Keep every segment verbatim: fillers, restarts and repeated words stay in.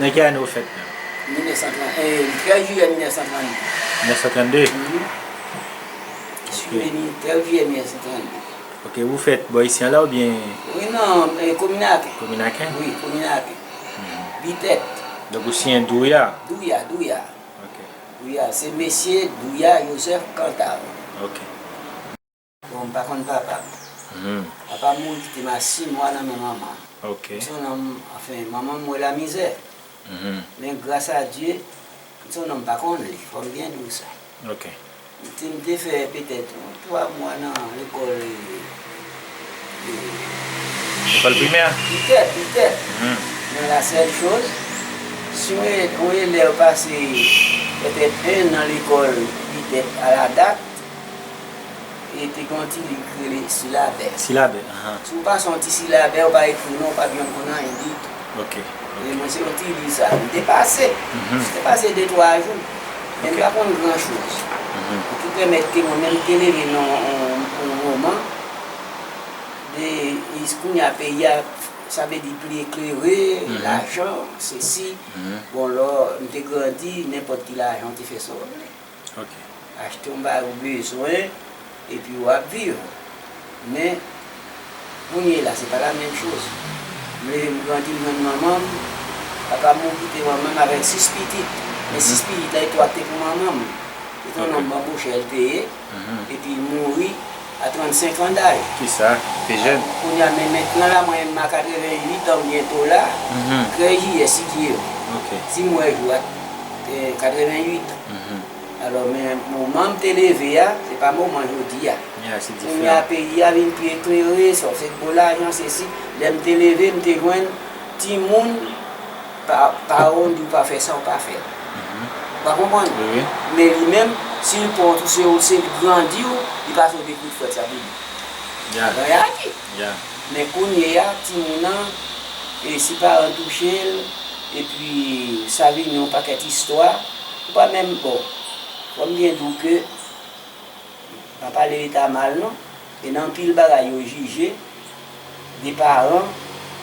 Nan ki ane ou fèt la? Mil nèf san trant, eh, trèz jiyè mil nèf san trannde. Mil nèf san trannde? Mhm. Ok. Sou veni trèz jiyè mil nèf san trannde. Ok, ou fèt bò isi a la oubyen? Wi, non, eh, Komin Aken. Komin Aken? Wi, Komin Aken. Mhm. Bitèt. Donk ou siyen Douya? Douya, Douya. Ok. Douya, se mesye Douya Joseph Cantave. Ok. Bon, m pa konn papa m. Mhm. Papa m mouri kite m a sis mwa nan men manman m. Ok. M se yon nonm, anfen, manman m wè lamizè. Mhm. Men gras a Dye, m se yon nonm pa konn li, fò m byen di w sa. Ok. M te, m te fè petèt yon twa mwa nan lekòl, e, e, Lekòl primè? Bitèt, Bitèt. Mhm. Men la sèl choz, si yon e-, yon elèv pase petèt en an lekòl Bitèt a la dat, e te gen yon ti liv ki rele Silabè. Silabè, ahan. Si w pa se yon ti silabè, ou pa ekri non, ou pa janm konn anyen ditou. Ok, e ok. Mwen se yon ti liv sa, m te pase. Mhm. M te pase de twa jou. Men m pa konn gran choz. Mhm. Ki pèmèt ke mwen menm te leve nan yon, yon moman de, kounye a peyi a, sa vle di pli eklere, mhm, lajan, sesi. Mhm. Bon, lò m te grandi, nenpòt ki lajan te fè sa w vle. Ok. Achte yon bagay ou bezwen, epi w ap viv. Men, kounye la, se pa la menm choz. M leve, m grandi, m jwenn manman m. Papa m mouri kite manman m avèk sis pitit. Men sis pitit la, e twa te pou manman m. Se te yon nonm banbochè l te ye. Mhm. Epi l mouri a trannsenk an daj. Kisa? Te jèn? Kounye a, men mentnan la, mwen menm a katreventuit an byento la, mhm, trèz jiyè, si Dye vle. Ok. Si m wè jou a, eh, katreventuit an. Mhm. Alò, men moman m te leve a, se pa moman jodi a. Ya, se diferan. Kounye a, peyi a vin pi eklere, sa w fè gwo lajan, sesi. Lè m te leve, m te jwenn timoun pa, paran w di w pa fè sa, w pa fè l. Mhm. Ou pa konprann? Wi, wi. Men li menm, si l pran w, se, se li grandi w, li pase w de kout fwèt, sa vle di. Ya. Nan reyalite. Ya. Men kounye a, timoun nan, e si paran touche l, epi sa vin yon pakèt istwa, ou pa menm, bon, fò m byen di w ke, m pa pale leta mal non, e nan anpil bagay yo jije de paran,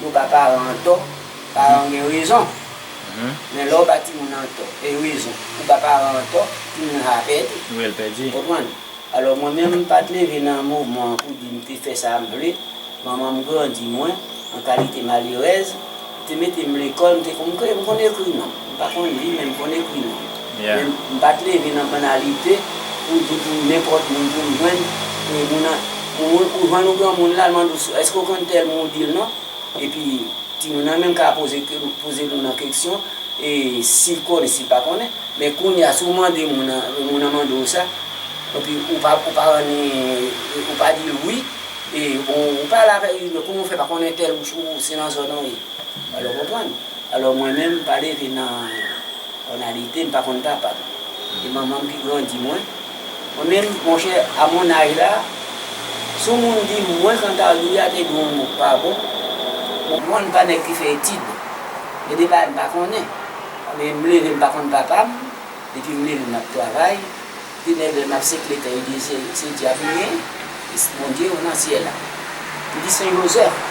yo ba paran an tò, paran gen rezon. Mhm. Men lè w ba timoun nan tò, e rezon, ou ba paran an tò, timoun nan a pèdi. Wi, l pèdi. Konprann? Alò, mwen menm, m pa t leve nan moman pou di m te fè sa m vle. Manman m grandi mwen an kalite malerèz. Li te mete m lekòl, m te konn, m konn ekri non. M pa konn li, men m konn ekri non. Yeah. Men m pa t leve nan banalite pou di pou nenpòt moun pou m jwenn. E moun nan, ou, ou jwenn yon granmoun la, l mande w si, èske w konn tèl moun, ou di l non. Epi, timoun nan menm ka poze, poze moun nan keksyon, e si l konnen, si l pa konnen. Men kounye a, si w mande moun nan, moun nan mande w sa, epi ou pa, ou pa rann li, ou pa di l wi, e bon, ou pale avèk li, men kòman w fè pa konnen tèl ou, ou se nan zòn an w ye? Alò, w konprann? Alò, mwen menm, m pa leve nan banalite, m pa konn papa m. E manman m ki grandi mwen. Mwen menm, monchè, a mon âge la, si yon moun di m, mwen, Cantave Douya te di yon mo k pa bon, bon, mwen, m pa nèg ki fè etid. Gen de bagay m pa konnen. Men m leve, m pa konn papa m. Depi m leve, m ap travay. Te nèg lè m ap sekle tè, yo di se, se dyab li ye. Bondye yo nan syèl la. M di Sen Jozèf.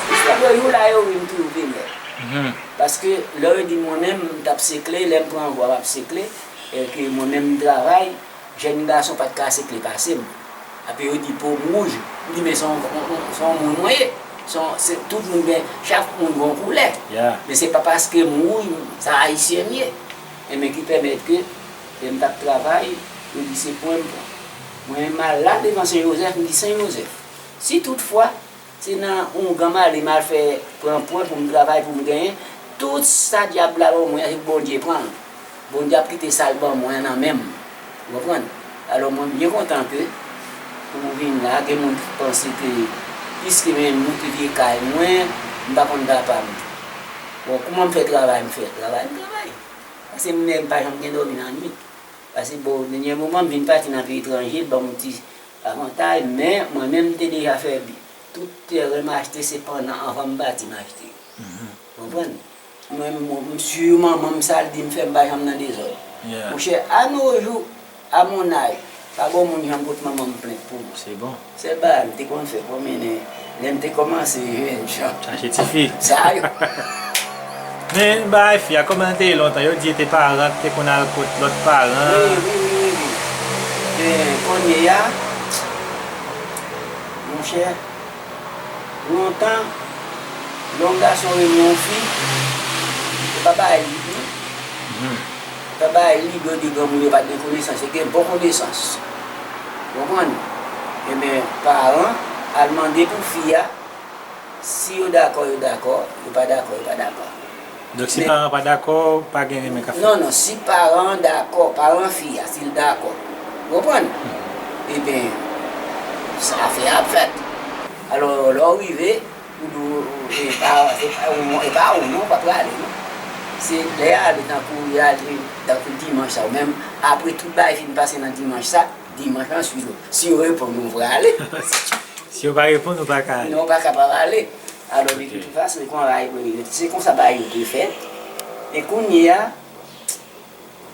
Jistè de jou la, yo ri m toujou penèl. Mhm. Paske lè yo di mwen menm, m t ap sekle, lè m pran vwa, m ap sekle, e ke mwen menm m travay, jèn gason pa t ka sekle pase m. Apre yo di po m wouj, m di men se yon, yon, yon, se yon moun mwen ye. Se yon, se tout moun gen, chak moun gen yon koulè. Yeah. Men se pa paske m wouj, sa ayisyen m ye. Enben ki pèmèt ke lè m t ap travay, yo di se pwen m pran. Mwen menm m al la devan Sen Jozèf, m di Sen Jozèf, si toutfwa se nan ougan m ale, m al fè pran pwen pou m travay, pou m genyen. Tout sa dyab la ban mwen an, se Bondye pran l. Bondye ap kite sa l ban mwen an nan men m. Ou konprann? Alò, mwen byen kontan ke ou vin la. Gen moun ki panse ke piske men m moute vye kay mwen, m pa konn papa m. Bon, kòman m fè travay, m fè travay, m travay. Paske m menm pa janm gen dòmi nan nwit. Paske, bon, dènye moman, m vin pati nan peyi etranje, l ban m yon ti avantaj, men mwen menm, m te deja fè bi. Tout tèren m achte, se pandan anvan m pati m achte yo. Mhm. Konprann? Mwen, m, m si manman m sa l di m fè, m pa janm nan dezòd. Yeah. Monchè, a nos jours, à mon âge, pa gon moun janm pot manman m plent pou mwen. Se bon. Sèl bagay m te konn fè, pwomennen, lè m te kòmanse jèn jan. Chache tifi. Sa yo. Men bagay fi a, kòman l te ye lontan? Yo di te paran ki te konn al kot lòt paran. Wi, wi, wi, wi, wi. Men kounye a, monchè, lontan, lè yon gason renmen yon fi, yo pa bay li, non. Yo pa bay li, yo di granmoun yo pa t gen konesans, yo gen bon konesans. Ou konprann? Ebyen, paran al mande pou fi a, si yo dakò, yo dakò, yo pa dakò, yo pa dakò. Donk, si paran pa dakò, pa gen renmen k ap fèt? Non, non, si paran an dakò, paran fi a, si l dakò, ou konprann? Ebyen, sa afè a ap fèt. Alò, lè w rive, ou di, e pa, e pa, ou, e pa ou non, pa prale non. Se lè y ale, tankou y ale, tankou dimanch sa, ou menm, apre tout bagay fin pase nan dimanch sa, dimanch lan swiv ou. Si yo reponn ou, ou prale. Si yo pa reponn, ou pa ka ale. Non, ou pa ka pa ale. Alò, de tout fason, se konsa bagay yo te fèt. E kounye a,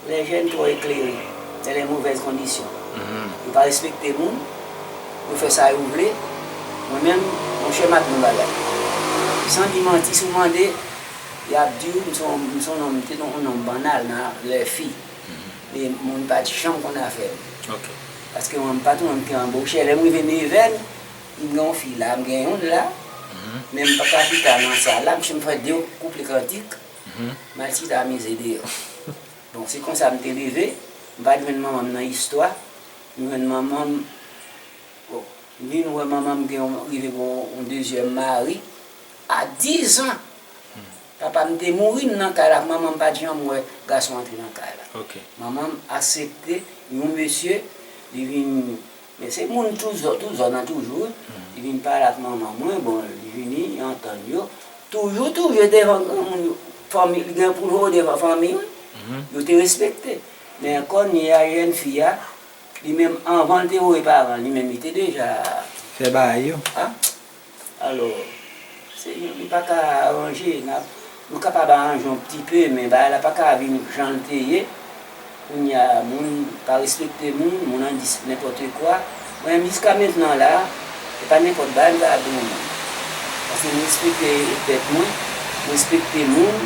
les jeunes trop éclairés dans les mauvaises conditions. Yo pa respekte moun, yo fè sa yo vle. Mwen menm, monchè, m ap di yon bagay. San di manti, si w mande, y ap di w, m se yon, m se yon nonm, m te yon nonm bannal nan lè fi. E moun pa t janm konn afè m. Paske mwen, m pa t yon nonm ki anboche. Lè m rive nevè, m gen yon fi la, m gen youn la. Men m pa ka chita nan sal la, m fè de kouple kantik. M al chita amize deyò. Bon, se konsa m te leve. M pa t jwenn manman m nan istwa. M jwenn manman m, bon, m vin wè manman m gen yon, rive gen yon, yon dezyèm mari a diz an. Papa m te mouri, m nan kay la, manman m pa t janm wè gason antre nan kay la. Manman m aksepte yon mesye, li vin Men se moun tou zò, tou zòn nan toujou, wi. Li vin pale ak manman mwen, bon, li vini, li antann yo. Toujou, toujou devan granmoun yo, fanmi, li gen pou l voye devan fanmi, wi. Yo te respekte. Men kounye a, jèn fi a, li menm, anvan l te voye paran l, li menm, li te deja fè bagay yo. A, Alò, se, nou pa ka aranje, n ap, nou kapab aranje yon pti pe, men bagay la pa ka vin jan l te ye. Kounye a, moun pa respekte moun, moun an di nenpòt kwa. Mwen, jiska mentnan la, se pa nenpòt bagay m ka di yon moun. Paske m respekte tèt mwen, m respekte moun,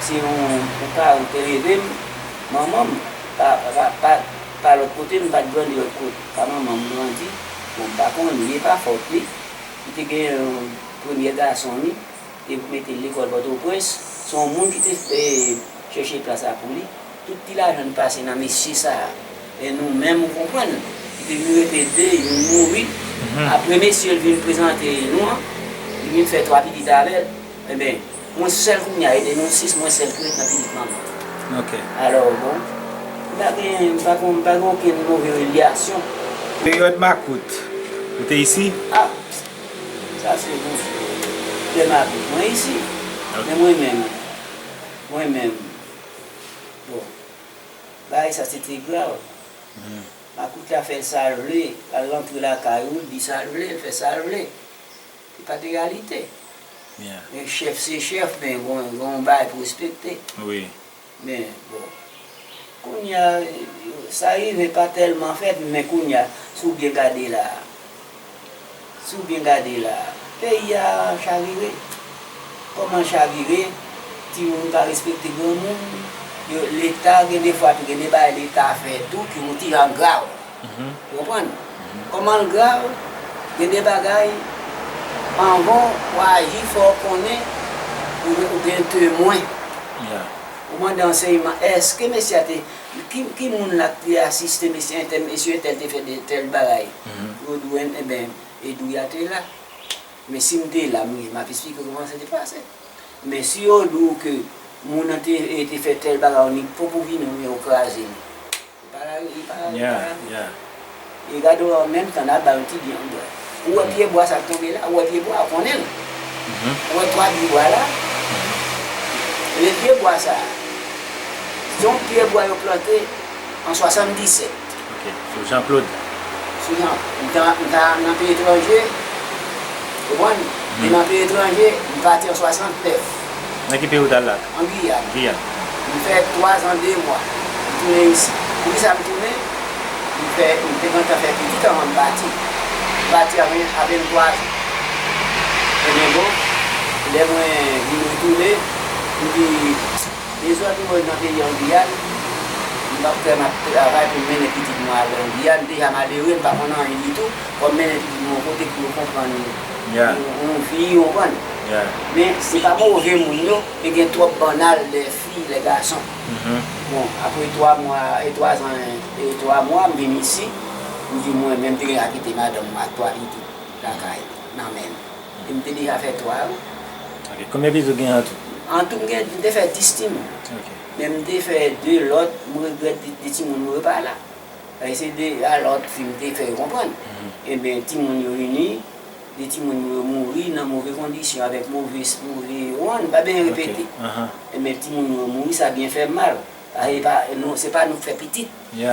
se yon, yon paran ki te leve m, manman m, pa, pa, pa, pa, pa lòt kote, m pa t grandi lòt kote. Pa manman m grandi, bon, m pa konnen, li pa fòt li. Li te gen yon premye gason li, te mete l lekòl Pòtoprens. Se yon moun ki te, eh, chèche plas la pou li. Tout ti lajan li pase nan mesye sa a. E nou menm, ou konprann, li te vin rete de, youn mouri. Apre mesye l vin prezante nou an, li vin fè twa pitit avè l. Enben, mwen sèl kounye a, e de nou sis, mwen sèl ki ret nan pitit manman. Ok. Alò, bon, m pa gen, m pa gen, m pa gen okenn move relasyon. Peryòd makout, ou te isi? A, sa se bon. Lè makout, mwen isi. Ok. Men mwen menm, mwen menm, bon, bagay sa se te grav. Makout la fè sa l vle, l al rantre lakay ou, l di sa l vle, l fè sa l vle. Se pa de reyalite. Men chèf se chèf, men gon, gon bagay pou respekte. Wi. Men, bon. Kounye a, sa rive pa tèlman fèt, men kounye a, si w byen gade la, si w byen gade la, peyi a chavire. Kòman l chavire? Timoun pa respekte granmoun. Yo, Leta, gen de fwa tou, gen de bagay Leta fè tou ki yon ti jan grav. Ou konprann? Kòman l grav? Gen de bagay, anvan w aji, fò w konnen ou, ou gen temwen. Ou mande ansèyman, èske mesye a te, ki, ki moun la ki te asiste mesye entèl, mesye entèl te fè de tèl bagay? Yo di w, enben, Edouya te la. Men si m te la, m, m ap esplike w kòman sa te pase. Men si yo di w ke moun nan te, te fè tèl bagay, li poko vini oubyen yo kraze li. Li pa, li pa, li pa. E gade w an menm tan n ap ba yon ti byen anba. Ou wè pye bwa sa k tonbe la, ou wè pye bwa a, ou konnen l. Ou wè twa pye bwa la, men pye bwa sa, se yon pye bwa yo plante an swasanndisèt. Ok, sou Jean Claude. Sou Jean, m ta, m ta nan peyi etranje, ou konprann? E nan peyi etranje, m pati an swasannnèf. Nan ki peyi ou t al la? An Giyàn. Giyàn. M fè twa zan de mwa. M tounen isi. Poukisa m tounen? M fè, m te gentan fè pitit anvan m pati. M pati a ven, a venntwa zan. Ebyen bon, lè mwen vin retounen, M di, dezòd nou wè nan peyi an Giyàn, m p ap fè, m ap travay pou m mennen pitit mwen ale an Giyàn. Deja malere, m pa konn anyen ditou. Fò m mennen pitit mwen yon kote pou yo konprann yon, yon vi, w konprann. Men se pa move moun yo, e gen twòp bannal, lè fi, lè gason. Bon, apre twa mwa, e twa zan, e twa mwa, m vin isi, m di mwen menm te gen a kite madanm mwen ak twa pitit lakay, nan men m. E m te deja fè twa, wi. Ok. Konbyen pitit ou gen an tou? An tou, m gen, m te fè dis timoun. Ok. Men m te fè de lòt, m regrèt de, de timoun yo pa la. E se de a lòt fi m te fè yo konprann. Ebyen, timoun yo vini, de timoun yo mouri nan move kondisyon, avèk move, move wonn, pa byen repete. Ebyen, timoun yo mouri, sa byen fè m mal. Paske pa, nou, se pa nou k fè pitit.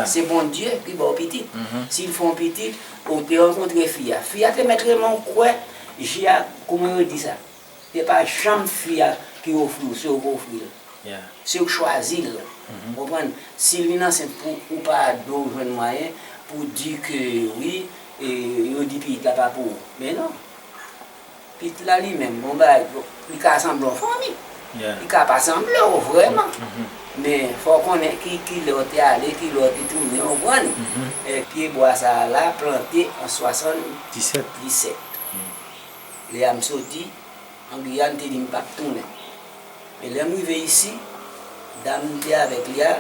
Se Bondye ki ba w pitit. Si l fè w pitit, ou te rankontre fi a. Fi a te mèt renmen w kwè, je a, kòman yo di sa? Se pa janm fi a ki ofri w, se ou k ofri l. Se ou k chwazi l. Ou konprann? Si l vin ansent pou ou pa do w jwenn mwayen pou di ke wi, e, yo di pitit la pa pou ou. Men non. Pitit la li menm, bon bagay, li ka sanble yon fanmi. Li ka pa sanble w vrèman. Men fò w konnen ki, ki lè w te ale, ki lè w te tounen, w konprann? E pye bwa sa a la, plante an swasanndisèt. Lè a m soti, an Giyàn, te di m p ap tounen. Men lè m rive isi, dam m te avèk li a,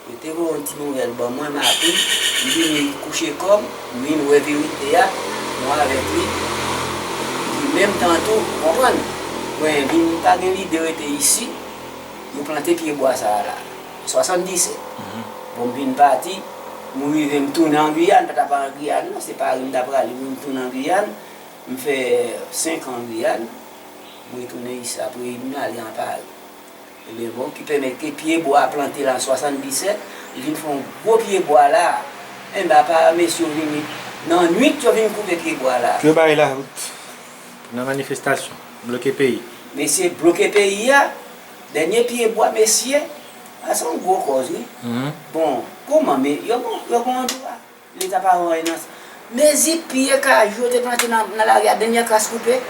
yo te voye yon ti nouvèl ban mwen maten, m vini kouche kò m, m vin wè verite a, mwen avèk li. Epi menm tan tou, ou konprann, mwen vin pa gen lide rete isi, yo plante pye bwa sa a la. Swasanndisèt. Bon, m vin pati, m rive, m tounen an Giyàn, pa t ap an Giyàn, non, se Pari m t ap prale, m tounen an Giyàn, m fè senk an an Giyàn, m retounen isi, apre m ale an Pari. Ebyen, bon, ki pèmèt ke pye bwa plante la an swasanndisèt, li vin fè yon gwo pye bwa la. Enben, apa mesye yo vini, nan nwit, yo vin koupe pye bwa la. Yo bay lawout nan manifestasyon, bloke peyi. Mesye bloke peyi a, dènye pye bwa, mesye, a se yon gwo kòz, wi. Bon, kòman, men, yo gon, yo gon dwa. Leta pa wè anyen nan sa. Mezi pye kajou yo te plante nan, nan lari a, dènyè kras koupe.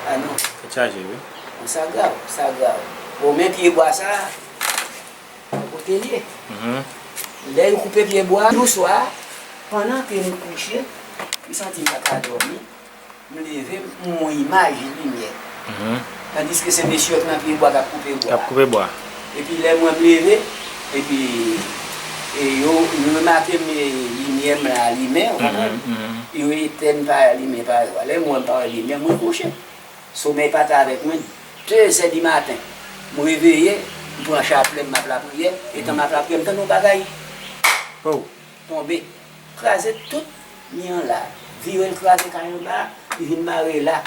A non. Tèt chaje, wi. Bon, sa grav, sa grav. Bon, men pye bwa sa, kote l ye? Lè yo koupe pye bwa, yon swa, pandan ke m kouche, m santi m pa ka dòmi. M leve, m wè yon imaj limyè. Tandiske se mesye yo k nan pye bwa k ap koupe bwa. K ap koupe bwa. Epi lè mwen m leve, epi, e yo, yo remake m, e, limyè m la alimen, ou konprann? Yo etèn pa alimen pa yo. Lè m wè m pa wè limyè, mwen kouche. Somèy pa t avèk mwen. De zè di maten, m reveye, m pran chaplè m, m ap lapriyè. Etan m ap lapriyè, m tande yon bagay tonbe. Kraze tout mi an la. Vire l kraze kay anba, li vin mare la.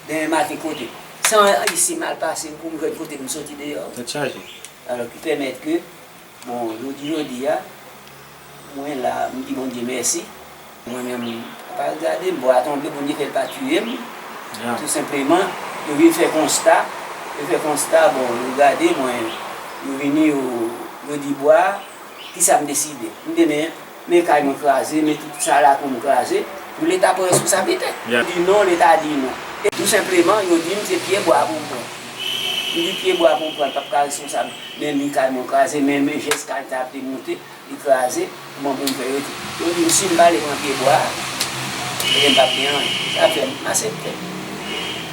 Demen maten kote. San isi m al pase pou m jwenn kote pou m soti deyò. Tèt chaje. Alò, ki pèmèt ke, bon, jodi, jodi a, mwen la, m di Bondye mèsi. Mwen menm, pa regade m, bwa a tonbe, Bondye fè l pa tiye m. Tou senpleman, yo vin fè konsta, yo fè konsta, bon, yo gade mwen, yo vini, yo, yo di bwa a, kisa m deside? M di men, men kay mwen kraze, men tout sa lakou m kraze, pou Leta pran responsablite. Yo di non, Leta di non. E tou senpleman, yo di m se pye bwa pou m pran. M di pye bwa pou m pran, l p ap ka responsab. Men mi kay mwen kraze, men, men jès kay sa ap demonte, li kraze, kòman pou m fè yo di? Yo di m si m pa vle pran pye bwa a, ebyen m p ap gen anyen. Sa fè m aksepte.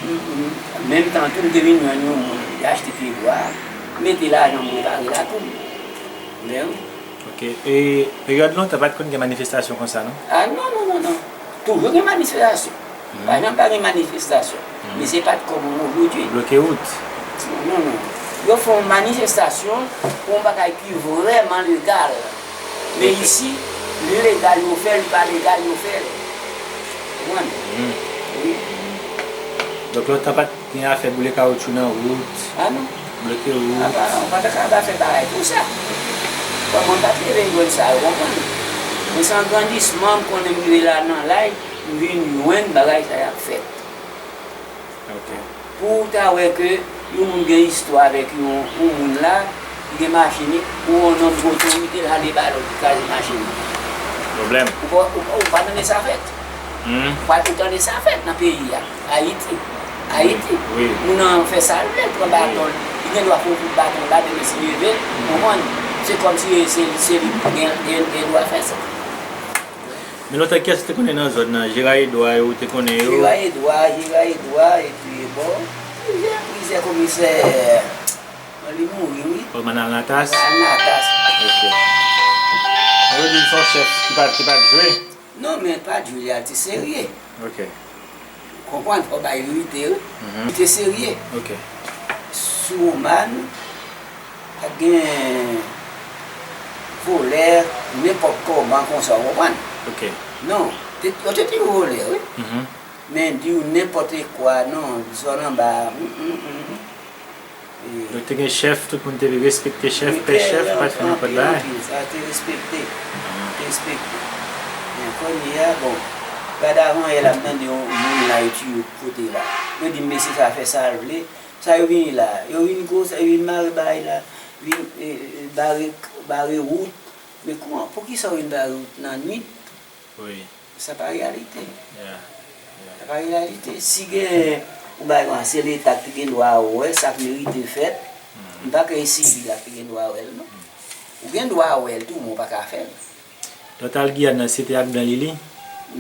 M, m, menm tan tou, m te vin jwenn yon moun, li achte pye bwa a, mete lajan m repare lakou m. Ou konprann? Ok. E peryòd lontan, pa t konn gen manifestasyon konsa, non? A non, non, non, non. Toujou gen manifestasyon. Pa janm pa gen manifestasyon. Men se pa t kòm jodi. Bloke wout. Non, non. Yo fè yon manifestasyon pou yon bagay ki vrèman legal. Men isi, li legal yo fè l, li pa legal yo fè l. Ou konprann? Wi. Donk lontan pa t gen afè boule kawotchou nan wout. A non. Bloke wout. A pa, ou pa ta ka ap fè bagay konsa. Bon, mwen pa t leve jwenn sa, ou konprann? Men se an grandisman, m konnen m rive la nan laj, m vin jwenn bagay sa y ap fèt. Ok. Pou w ta wè ke yon moun gen istwa avèk yon, yon moun la, li gen machin, ou yon nonm gen otorite, l ale bal, li kraze machin. Pwoblèm. Ou pa, ou, ou pa tande sa fèt? Ou pa, ou tande sa fèt nan peyi a? Ayiti. Ayiti. Wi. Moun nan fè sa l vle, l pran baton l, Gen dwa fè yon kout baton la, demen si leve l, ou konprann? Se kòmsi se, se li ki gen, gen, gen dwa fè sa. Men lontan, kiyès ou te konnen nan zòn nan? Jera Edwa yo, ou te konnen yo? Jera Edwa, Jera Edwa, epi, bon, plizyè, plizyè komisè. Bon, li mouri, wi. Kòman Alnatas? Alnatas. Ok. Yo di l se yon chèf ki pa, ki pa t jwe? Non, men pa t jwe, li te serye. Ok. Konprann, fò bay verite, wi. Mhm. Li te serye. Ok. Sou Omàn, pa t gen vòlè, nenpòt kòman konsa, w konprann? Ok. Non, te, yo te toujou vòlè, wi. Mhm. Men di w nenpòt kwa, non, zòn anba, mm, mm, mm, mm. Donk, te gen chèf, tout moun te respekte chèf, pè chèf, pa t fè nenpòt bagay. Anpil, sa te respekte. Te respekte. Men kounye a, bon, gade avan yè la, m tande yon moun la, yo tiye kote la. Yo di, "Mesye sa fè sa l vle." Sa yo vini la? Yo vin gwo, sa yo vin mare bagay la, vin, e, e, bare, bare wout. Men kouman, poukisa yo vin bare wout nan nwit? Wi. Sa pa reyalite. Yeah. Yeah. Sa pa reyalite. Si gen, ou bay yon, se Leta ki te gen dwa wè sa k merite fèt, m pa kwè e sivil la ki te gen dwa wè l, non. Ou gen dwa wè l tou, men ou pa ka fè l. Lè w t al Giyàn nan, se te ak Blan Lili?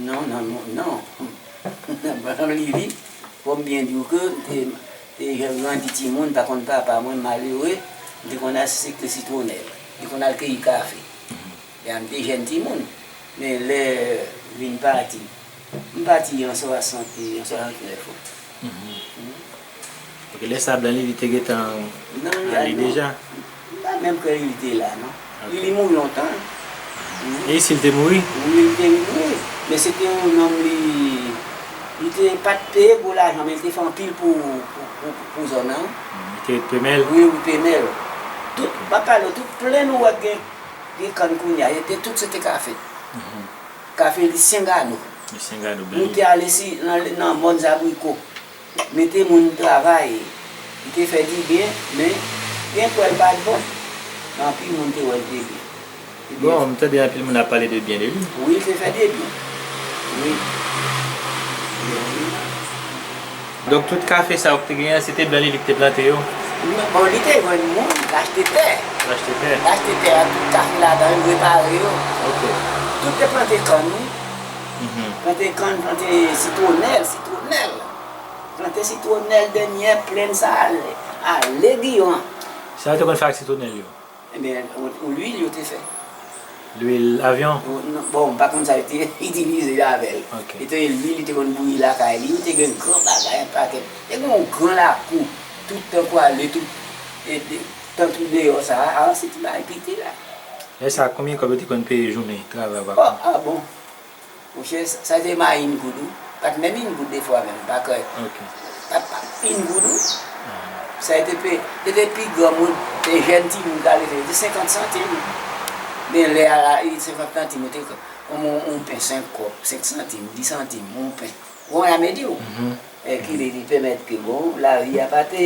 Non, non, non, non. Blan Lili, fò m byen di w ke m te, te jèn grandi timoun, pa konn papa mwen, malere, m te konn al sektè sitwonèl. M te konn al keyi kafe. Lè a m te jèn timoun, men lè vin pati, m pati an swasant, an swasantnèf, wi. Mhm. Ok, lè sa a, Blan Lili te gentan ale deja? M pa menm kwè li te la, non. Ok. Li, li mouri lontan. Mhm. E si l te mouri? Wi, li te mouri. Men se te yon nonm, li, li te pa t peye gwo lajan, men li te fè anpil pou, pou, pou, pou zòn nan. Mhm. Li te ret Pemèl? Wi, wi, Pemèl. Tout, m ap pale w, tout plenn ou wè k gen Gen kann kounye a, e te tout se te kafe. Mhm. Kafe Lisyen Gano. Lisyen Gano, Blan Lili. Moun te ale si, nan, nan mòn zabriko. Mete moun travay. Li te fè dibyen, men gen kwè l pa t bon. Men anpil moun te wè l te byen. Ebyen, bon, m tande anpil moun ap pale de byen de li. Wi, li te fè dibyen. Wi. Donk, tout kafe sa yo ki te genyen an, se te Blan Lili ki te plante yo? Bon, li te jwenn moun, l achte tè. L achte tè. L achte tè a, tout kafe ladan yo, repare yo. Ok. Tout te plante kann, wi. Mhm. Plante kann, plante sitwonèl, sitwonèl. Plante sitwonèl, dènyè plenn sa, ale, ale Giyon an. Sa yo te konn fè ak sitwonèl yo? Ebyen, yon, yon lwil yo te fè. Lwil avyon? Yon, non, bon, m pa konn sa yo te itilize avè l. Ok. Li te, lwil, li te konn bouyi lakay li, li te gen gran bagay, yon pakèt. Te gen yon gran lakou, tout tankou ale, tout, e, de, tankou deyò sa a, se ti bagay piti la. Lè sa a, konbyen kòb yo te konn peye jounen travay w pa konn? Ah, bon. Monchè, sa, sa te ma in goud, wi. Pa t menm in goud defwa menm, pa kwè. Ok. Pa, pa, in goud, wi. Ah. Sa te pe, te, te pi granmoun, te jèn timoun k ale fè, te senkant santim. Men lè a la, e senkant santim, ou te, kòm yon, yon pen, senk kòb, senk santim, dis santim, yon pen. Ou konprann sa m vle di w? Mhm. E ki vle di pèmèt ke, bon, lavi a pa te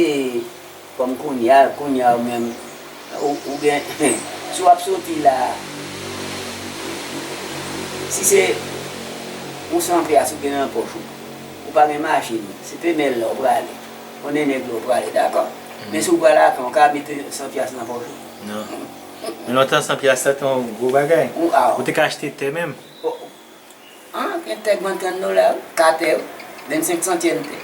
kòm kounye a, kounye a ou menm, ou, ou gen, si w ap soti la, si se yon san pyas ou gen nan pòch ou, ou pa gen machin, se Pemèl la ou prale, konnen nèg la ou prale, dakò? Mhm. Men si w pral Akan, ou ka mete san pyas nan pòch ou? Non. Men lontan san pyas la te yon gwo bagay. Ou, a, ou te ka achte tè menm. O, An, gen tè k vann trant dola, wi. Katè, wi. Vennsenk santyèm tè.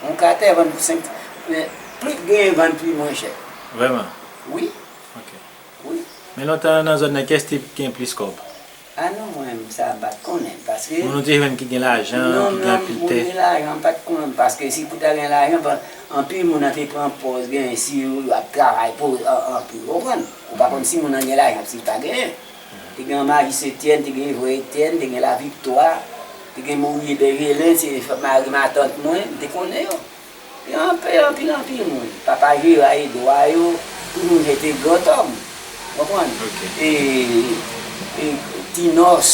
Yon katè vann pou senk, men plis genyen vann pi mwen chè. Vrèman? Wi. Ok. Wi. Men lontan nan zòn nan, kiyès te gen plis kòb? A non, mwen menm, sa m pa t konnen, paske moun ou te jwenn ki gen lajan, ki gen anpil tè. Non, moun gen lajan, m pa t konnen, paske si pou ta gen lajan, pa, anpil moun nan te pran pòz, gen, si yo ap travay pou, an, anpil, ou konprann? Ou pa konn si moun nan gen lajan, si l pa genyen. Te gen Majis Etyèn, te gen Vrè Etyèn, te gen Laviktwa, te gen Mouri Bèjelen, se mari matant mwen, m te konnen yo. Te anpil, anpil, anpil moun. Papa Jera Edwa yo, tout moun se te grantòm. Konprann? Ok. E, e Tinòs.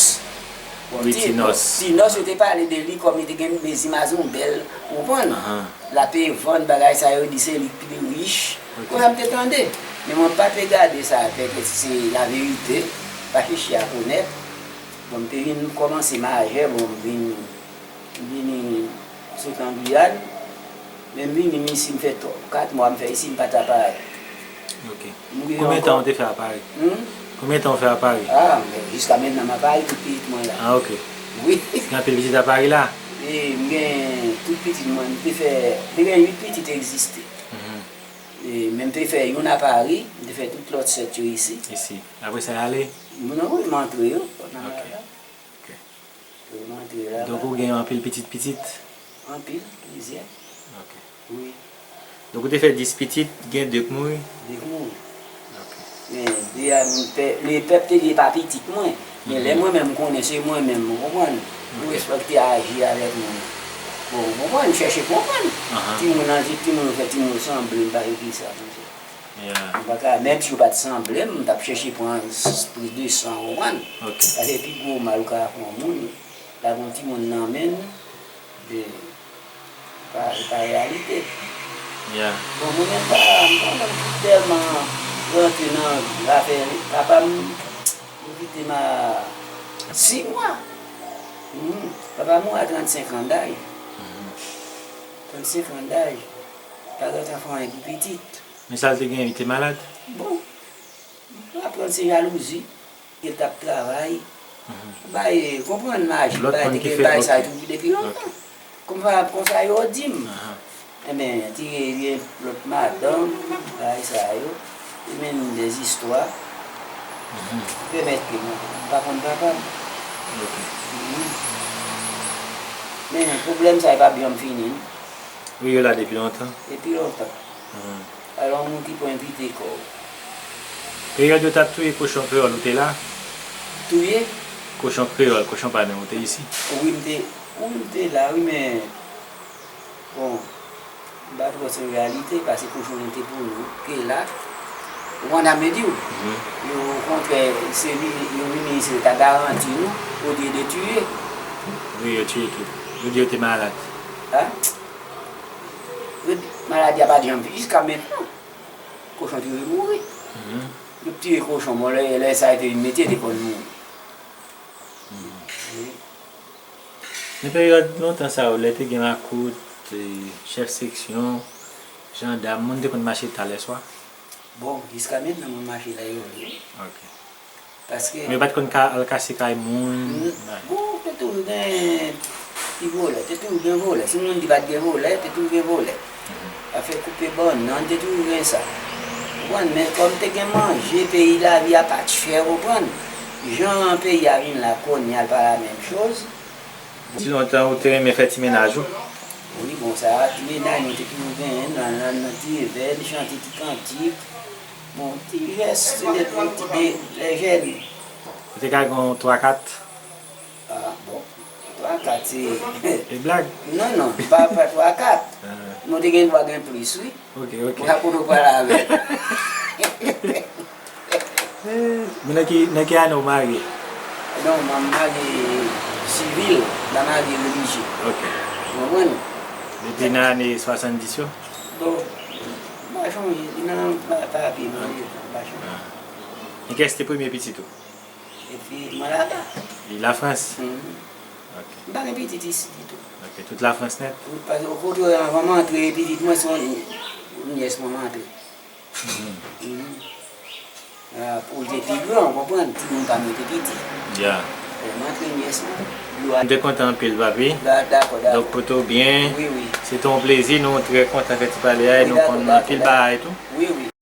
Bon, wi, Ti-, Tinòs. Tinòs, yo te pale de li kòm li te gen mezi mazon bèl, ou konprann? Ahan. L ape vann bagay sa yo, di se li k pi rich. Ok. Konsa m te tande. Men mwen pa te gade sa, pètèt se laverite, pa chèche a konèt. Bon, m te vin kòmanse majè, bon, m vin, m vini sot an Giyàn. Men m vini m isi, m fè twa, kat mwa m fè isi, m pa ta parèt. Ok. M rive ankò. Konbyen tan ou te fè a Pari? Hmm? Konbyen tan ou fè a Pari? Ah, men jiska mentnan m a Pari, tout pitit mwen la. Ah, ok. Wi. Gen anpil pitit a Pari la? E, m gen tout pitit mwen, m te fè, m te gen uit pitit egziste. Mhm. E, men m te fè youn a Pari, m te fè tout lòt sèt yo isi. Isi. Apre sa, y ale? Non, wi, m antre yo, nan la. Ok. Wi, m antre la. Donk, ou gen anpil pitit pitit? Anpil, plizyè. Ok. Wi. Donk, ou te fè dis pitit, gen de k mouri? De k mouri. Ok. Men, de a, m pè-, le pèp te di e pa pitit mwen. Men lè mwen menm m konnen se mwen menm, ou konprann? Ou respekte aji avèk moun. Bon, ou konprann, m chèche konprann. Timoun an, timoun yo fè timoun sanble, m pa yo ki sa, konsa. Yeah. M pa ka, menm si yo pa t sanble m, m t ap chèche pran s-, plis de san, ou konprann? Ok. Paske pi gwo mal ou ka fè yon moun, lage yon timoun nan men l, e pa, e pa reyalite. Yeah. Bon, mwen menm pa, m pa menm tèlman rantre nan zafè papa m, m kite m a sis mwa. Hmm. Papa m mouri a trannsenk an daj. Mhm. Trannsenk an daj. Pa gentan fè anyen pou pitit. Men sa l te genyen, li te malad? Bon, m pa konprann se jalouzi. Ke l t ap travay. Mhm. Bay, konprann maji, bay te gen bay sa yo depi lontan. Ok. Konsa, konsa yo di m. Aha. Enben, ti gen lòt madanm, bay sa yo. E menm de zistwa. Mhm. Pèmèt ke mwen, m pa konn papa m. Ok. Mhm. Men pwoblèm sa yo p ap janm fini, non. Wi, yo la depi lontan. Depi lontan. Mhm. Alò, yon moun ki pran envite kò w. Peryòd yo t ap touye kochon kreyòl, ou te la? Touye? Kochon kreyòl, kochon pa nou, ou te isi? Wi, m te, wi, m te la, wi, men, bon, m pa twò se reyalite, paske kochon nou te pou nou, te la. Ou konn sa m vle di w? Mhm. Yo, okontrè, se vini, yo vini isi, yo ta garanti nou, olye de tiye. Wi, yo tiye tout. Yo di yo te malad. A? Maladi a pa t janm fini jiska mentnan. Kochon toujou mouri. Mhm. Yo tiye kochon, bon, lè, lè sa yo te vin mete, te konn mouri. Mhm. Wi. Nan peryòd lontan sa yo, lè te gen makout, e, chèf seksyon, jandam, moun te konn mache ta lèswa? Bon, jiska mentnan, moun mache la yo vle. Ok. Paske men yo pa t konn ka al kase kay moun? Bon, te toujou gen ti vòlè, te toujou gen vòlè. Si moun di pa t gen vòlè, te toujou gen vòlè. Mhm. Afè koupe bannann, te toujou gen sa. Ou konprann? Men kòm te gen manje, peyi, lavi a pa t chè, ou konprann? Jan peyi a vin la kounye a, l pa la menm choz. Ti lontan ou te renmen fè ti mennaj ou? Wi, bon, sa, ti mennaj nou te toujou genyen nan, nan, nan ti evèn, chante ti kantik. Bon, ti jès, se de, ti de, lè jèn. Ou te ka gen yon twa kat? A, bon, twa kat, se e blag? Non, non, pa, pa twa kat. Ah. Nou te gen dwa gen plis, wi. Ok, ok. Mwen ak ou nou pale avè l. Men nan ki, nan ki ane w marye? Non, mwen marye sivil, m pa marye relijye. Ok. Ou konprann? Depi nan ane swasanndis yo? Bon, m pa chonje, nan pa, papye mwen ye, m pa chonje. Ah. E kiyès te premye pitit ou? Epi mwen laba. Li Lafrans? Mhm. Ok. M pa gen pitit isi ditou. Ok, tout Lafrans nèt? Wi, paske okontrè, anvan m antre, pitit mwen se yon, yon nyès mwen m antre. Mhm. Mhm. Ah, pou l te pi gran, ou konprann, timoun pa mete piti. Ya. Lè m antre nyès mwen, dlo a. M te kontan anpil, papi. Da-, dakò, dakò. Donk, pote w byen. Wi, wi. Se te yon plezi, nou trè kontan fè ti pale a, e nou konn anpil bagay tou. Wi, wi.